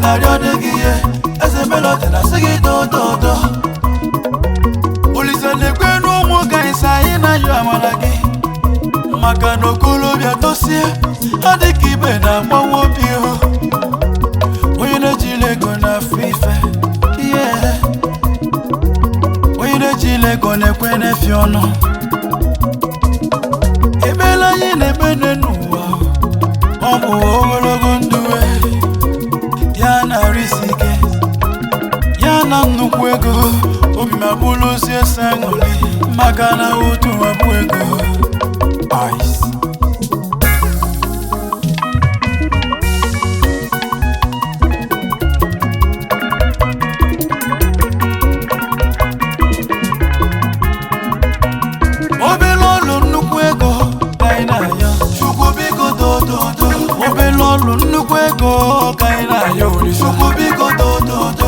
na-arịọ dị gị ihe. Eze Melody na-asị gị dododo. Olise na-ekwe n'ụmụ ka isi anyị na-ayọ amara gị. Maka na okolobịa tosie, ha dị ka ibe na-agbanwe obi ho. Onye na-ejila ego na-afụ ife, yeah. Onye na-ejila ego na-ekwe n'efi ọnụ. Ekpere anyị na-ekpe n'ụwa, ọ bụ ogologo ndụ ya na-arụ isi ike, ya na nnukwu ego. Obi ma bụrụzie ese aṅụrị maka na otu abụ ego. Ice. Obere ọlụ nnukwu ego ka anyị na-ayọ. Chukwu biko dododo. Obere ọlụ nnukwu ego ka anyị na-ayọ. Olisa Chukwu biko dododo.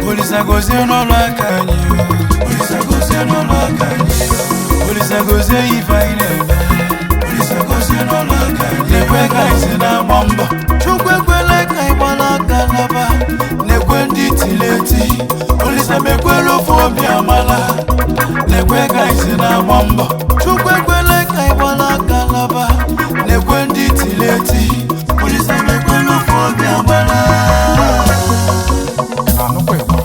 Olisa gozie n'ọlụ aka anyị. Olisa gozie n'ọlụ aka anyị. Olisa gozie ife anyị na-eme. Olisa gozie n'ọlụ aka anyị. Na-ekwe ka anyị si na-agba mbọ. Chukwu ekwela ka anyị gbala aka laba. Na-ekwe ndị tiri eti. Olisa mekwere ofe obi amala. Na-ekwe ka anyị si na-agba mbọ. Chukwu ekwela ka anyị gbala aka laba. Na-ekwe ndị tiri eti. Olisa mekwere ofe obi amala. Na-anụkwa ịgba.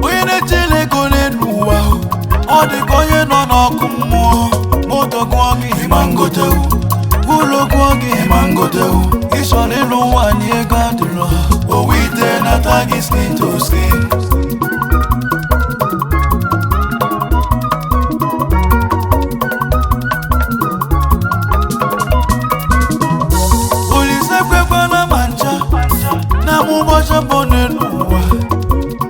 Onye na-echela ego n'elu ụwa, ọ dị ka onye nọ n'ọkụ mmụọ. Moto gụọ gị ịma ngotewu, ụlọ gụọ gị ịma ngotewu. Ị chọrọ ịlụ nwaanyị ego adịrọ, owu ite nata gị skin to skin. Olise kwekwala ma ncha na mụ ụbọchị mbụ n'elu ụwa.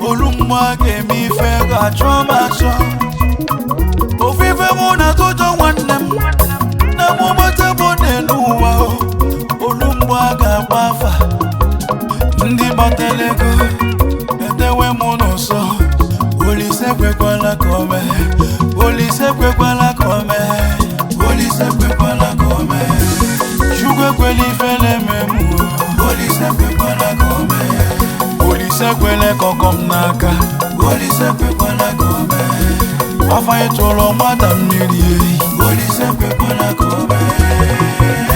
Olu mmụọ ga-eme ife ego achọ m achọ. Ofu ife mụ na-atụ ụjọ nwanne m na mụ ụbọchị mbụ n'elu ụwa o. Olu mmụọ ga-agba afa ndị gbatara ego etewe mụ n'ụsọ. Olise kwekwala ka o mee. Olise kwekwala ka o mee. Olise kwekwala ka o mee. Chukwu ekwela ife na-eme m o. Olise kwekwala ka o mee. Olise kwele kọkọ m n'aka. Olise kwekwala ka o mee. Afọ anyị tụrụ nwata mmiri ehi. Olise kwekwala ka o mee.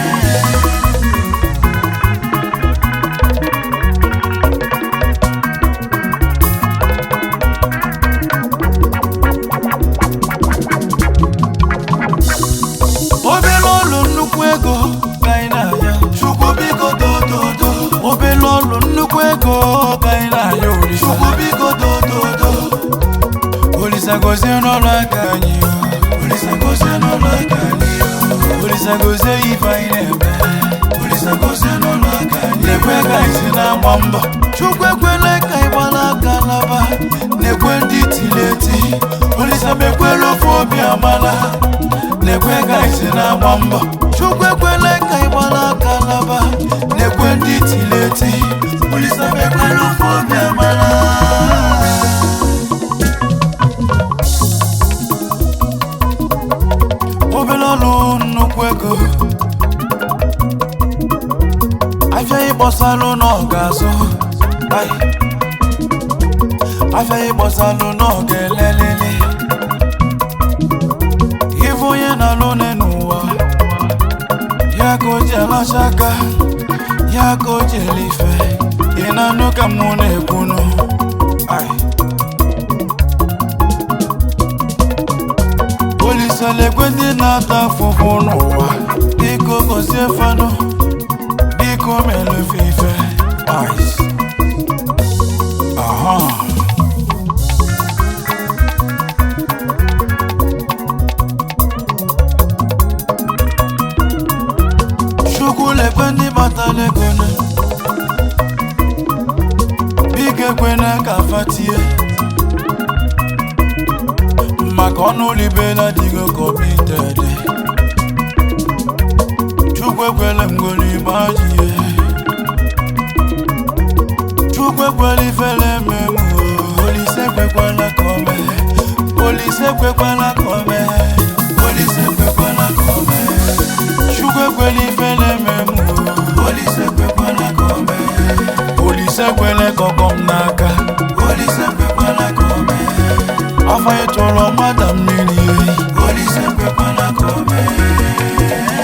Obere ọlụ nnukwu ego ka anyị na-ayọ. Chukwu biko dododo. Obere ọlụ nnukwu ego ka anyị na-ayọ. Olisa Chukwu biko dododo. Olisa gozie n'ọlụ aka anyị. Olisa gozie n'ọlụ aka anyị. Olisa gozie ife anyị na-eme. Olisa gozie n'ọlụ aka anyị. Na-ekwe ka anyị si na-agba mbọ. Chukwu ekwela ka anyị gbala aka laba. Na-ekwe ndị tiri eti. Olisa mekwere ofe obi amala. Na-ekwe ka anyị si na-agba mbọ. Chukwu ekwela ka anyị gbala aka laba. Na-ekwe ndị tiri eti. Olisa mekwere ofe obi amala. Obere ọlụ nnukwu ego. Afịa ịkpọsalụ na ọ ga-azụ. Ai. Afịa ịkpọsalụ na ọ ga-elelele. Ife onye na-alụ n'ụwa, ya ka o ji alacha aka, ya ka o ji ele ife. Ị na-anụ ka mụ na-ekwunu. Ai. Olise lekwe ndị na-ata afụfụ n'ụwa. Biko gozie fanụ, biko melụfe ife. Ice. Aha. Chukwu lekwe ndị batara ego nụ. Biko ekwena ka fa tie. Maka ọnụ libela dịgo kọmited. Chukwu ekwela m golu igbe ajie. Chukwu ekwela ifele eme m o. Olise ekwekwala ka o mee. Olise ekwekwala ka o mee. Olise ekwekwala ka o mee. Chukwu ekwela ifele eme m o. Olise kwele kọkọ m n'aka. Olise kwekwala ka o mee. Afọ ịtụrụ mmadụ mmiri. Olise kwekwala ka o mee.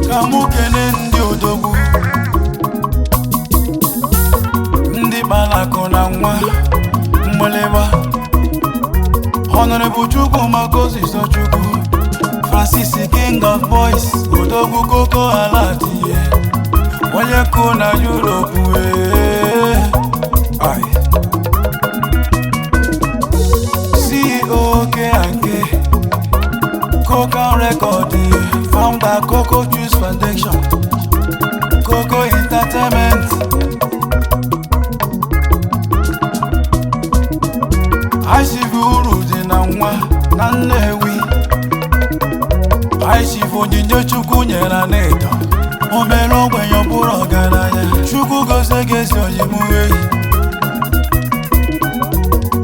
Ka mụ kene ndị odogwu, ndị kpara akụ na nwa mgbịlịgba. Honorable Chukwu Makoziso Chukwu Francis, King of Boys, odogwu koko alatie onye kụ na Europe wee. Ai. CEO K&K Coca Record, founder Coco Juice Foundation, Coco Entertainment. ICV uru dị na nwa na Nnewi. ICV onyinye Chukwu nyere na-edo obere ogbenye ọ bụrụ ọgaranya. Chukwu gozie gị ezi oyimuwe.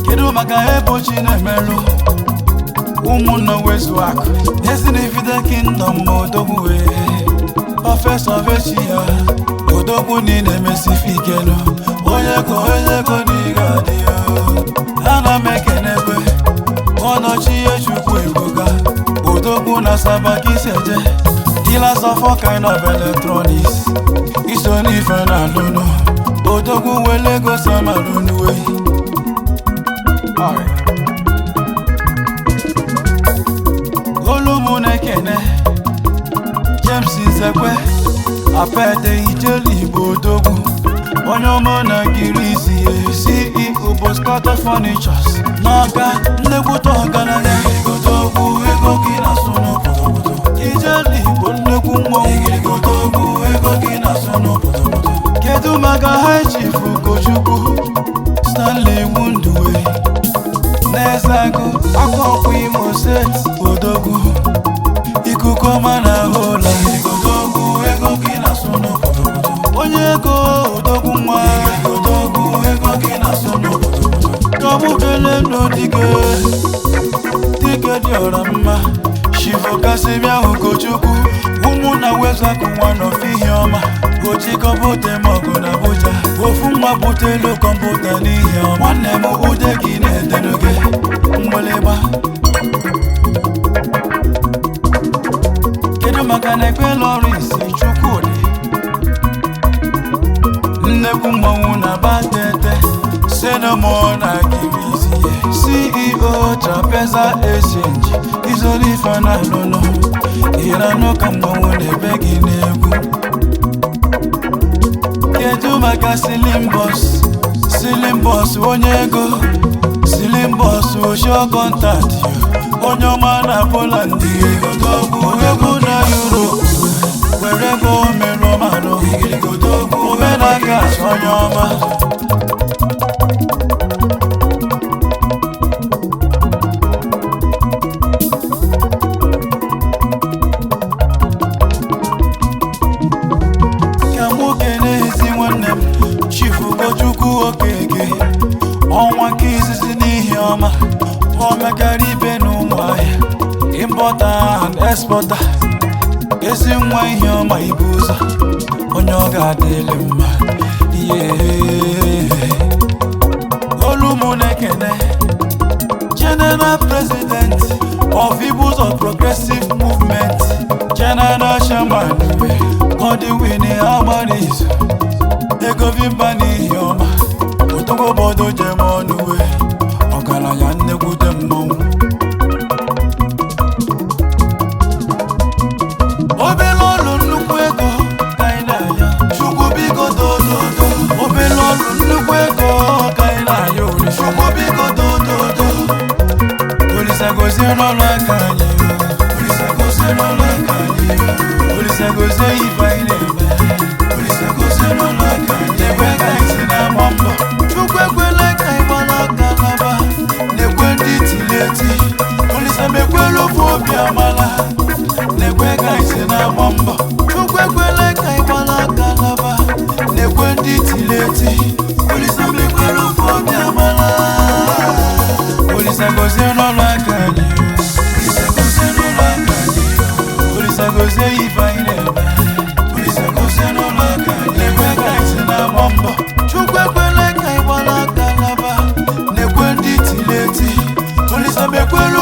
Kedu maka ebochi na-emelụ ụmụnna wezu akụ Ezinifite Kingdom? Odogwu wee prọfesọ vechi ya odogwu niile emesife ikelu onye ko onye ko na ị ga-adị ya. Ana m ekenekwe ọnọchi ihe Chukwu ebuka odogwu na sabakisi eje dealers of all kind of electronics, iso n'ife na alụnụ odogwu wele ego samalụnuwe. Olu na-ekene James Nzekwe Apete Ijelu Igbo odogwu onye ọma na Girisi, CEO Boscato Furnitures n'Ọka, nnekwute ọgaranya odogwu ego gị na-asụ n'obodo. Ijelu Igbo nnekwu mmọnwụ odogwu ego gị na-asụ n'obodo. Kedu maka High Chief Ugochukwu Stanley Nwunduwe n'Ezeagụ aka ọkwa Imo Steeti, odogwu ikuku ọma na ahụ ụla odogwu ego gị na-asụ n'obodo, onye ego odogwu nwa odogwu ego gị na-asụ n'obodo. Kọmukele n'odike dike dị ọra mma Shivokasịbịa Ugochukwu ụmụnna wezakụ nwa n'ofihi ọma oji kọmputa eme ọgụ na Abuja, ofu nwa butelu kọmputa n'ihi ọma. Nwanne m, ude gị na-edenu gị mgbịlịgba. Kedu maka na ekpe Lawrence Chukwudi nnekwu mmọnwụ na Batete Senamo na Kirizi, CEO Trapeza Exchange, Izolife na Lụnụ Iranụ ka mmọnwụ na-ebe gị n'egwu. Kedu maka Silimbos? Silimbos onye ego, Silimbos osho kọntaktị onye ọma na Poland, odogwu na Europe were ego merụmanụ omenaka onye ọma. Ka nwoke na-ezi nwanne m Chief Ugochukwu Okeke ọnwa nke izizi n'ihi ọma o mekara ibe na ụmụahịa, importer and exporter, ezi nwa ihe ọma ibu ụzọ onye ọ ga-adịlị mma ihe. Olu mụ na-ekene General President of Ibuzo Progressive Movement, General Chairman Godwin Agbarizu ego vimba n'ihi ọma odogwu obodo jem ọnụwe ọgaranya nnekwute mmọnwụ. Obere ọlụ nnukwu ego ka anyị na-aya. Chukwu biko dododo. Obere ọlụ nnukwu ego ka anyị na-aya. Olise, Chukwu biko dododo. Olise gozie n'ọlụ aka anyị. Olise gozie n'ọlụ aka anyị. Olise gozie ife anyị na-eme. Olise gozie n'ọlụ aka anyị. Ekwe ka anyị si na-agba mbọ. Chukwu ekwela ka anyị Aga m ekwelu.